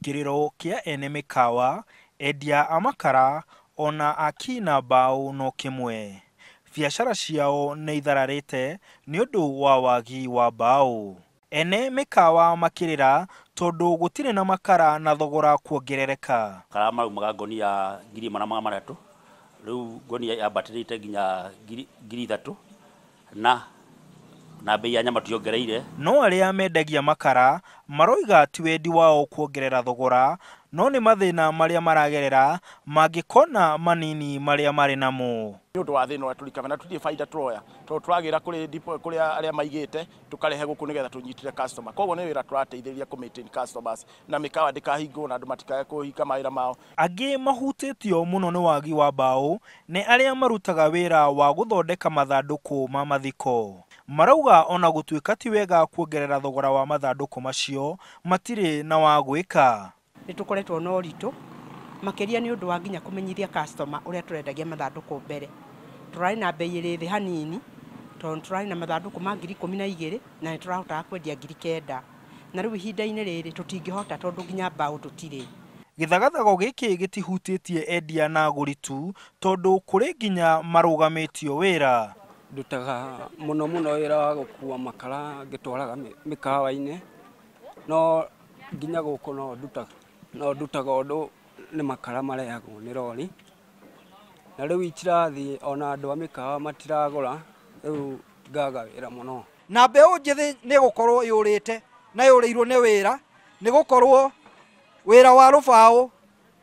Kĩrĩro kĩa ene mĩkawa, endia a makara ona aki na mbaũ no kĩmwe. Biacara ciao nĩ ithararĩte nĩ ũndũ wa wagi wa mbaũ. Ene mĩkawa makĩrĩra tondũ gũtirĩ na makara na thogora kuongerereka. Makara maraumaga ngonia 1,300, rĩu ngonia yambatĩrĩte nginya 3,000 na bei ya nyama tuongereire. No arĩa mendagia makara maroiga ti wendi wao kuongerera thogora, no nĩ mathĩna marĩa maragerera mangĩkona manini marĩa marĩ namo. Nĩ ũndũ wa thĩna ũrĩa tũrikaga na tũtirĩ baida tũroya tondũ tũragĩra kũrĩ depot kũrĩa arĩa maigĩte tũkarehe gũkũ nĩgetha tũnyitĩre customer. Koguo nĩ wĩra tũrateithĩrĩria kũ maintain customers na mĩkawa ndĩkahingwo na andũ matikae kũhinga mawĩra mao. Angĩ mahutĩtio mũno nĩ wagi wa mbaũ nĩ arĩa marutaga wĩra wa gũthondeka mathandũkũ ma mathiko. Marauga ona gũtuĩka ti wega kuongerera thogora wa mathandũkũ macio, matirĩ na wa gwĩka. Nĩ tũkoretwo na ũritũ makĩria nĩ ũndũ wa nginya kũmenyithia customer ũrĩa tũrendagia mathandũkũ mbere. Tũrarĩ na bei ĩrĩ thĩ hanini tondũ tũrarĩ na mathandũkũ ma 12,000 na nĩ tũrahotaga kwendia 9,000. Na rĩu ihinda-inĩ rĩrĩ tũtingĩhota tondũ nginya mbaũ tũtirĩ. Gĩthagathago gĩkĩ gĩtihutĩtie endia na agũri tu tondũ kũrĩ nginya marũgamĩtio wĩra. Ndutaga mũno mũno wĩra wa gũkua makara ngĩtwaraga mĩkawa-inĩ, no nginya gũkũ no ndutaga ũndũ nĩ makara marehagwo nĩ rori. Na rĩu itirathiĩ ona andũ a mĩkawa matiragũra, rĩu ngaga wĩra mũno. Na mbeũ njĩthĩ nĩ gũkorwo yũrĩte na yũrĩirwo nĩ wĩra, nĩ gũkorwo wĩra wa rũbaũ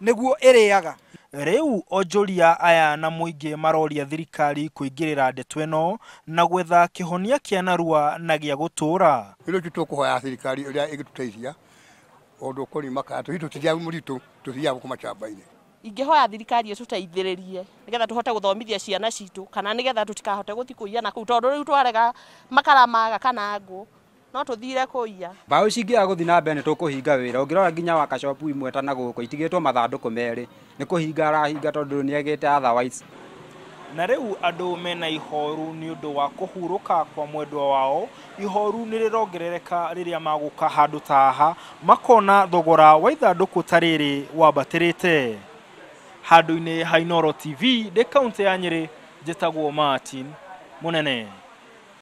nĩguo ĩrĩaga. Rĩu onjoria aya na mũingĩ maroria thirikari kũingĩrĩra ndeto ĩno na gwetha kĩhonia kĩa narua na gĩa gũtũũra. Rĩu tũkũhoya thirikari ĩrĩa ĩngĩtũteithia ũndũ ũkoniĩ makara, tũthiĩ tũtithiaga mũritũ, tũthiaga gũkũ macamba-inĩ. Ingĩhoya thirikari ĩtũteithĩrĩrie nĩgetha tũhote gũthomithia ciana citũ kana nĩgetha tũtikahote gũthiĩ kũiya na kũu, tondũ rĩu twarega makara maga kana ngũ no tũthire kũiya. Mbaũ cingĩaga gũthiĩ na mbere nĩ tũkũhinga wĩra. Ũngĩrora nginya workshop imwe ta na gũkũ itigĩtwo mathandũkũ merĩ, nĩ kũhinga arahinga tondũ nĩ agĩte otherwise. Na rĩu andũ mena ihoru nĩ ũndũ wa kũhurũka kwa mwendwa wao. Ihoru nĩ rĩrongerereka rĩrĩa magũka handũ ta haha makona thogora wa ithandũkũ ta rĩrĩ wambatĩrĩte. Handũ-inĩ ha Inooro TV ndĩ kaũntĩ ya Nyĩrĩ, njĩtagwo Martin Mũnene.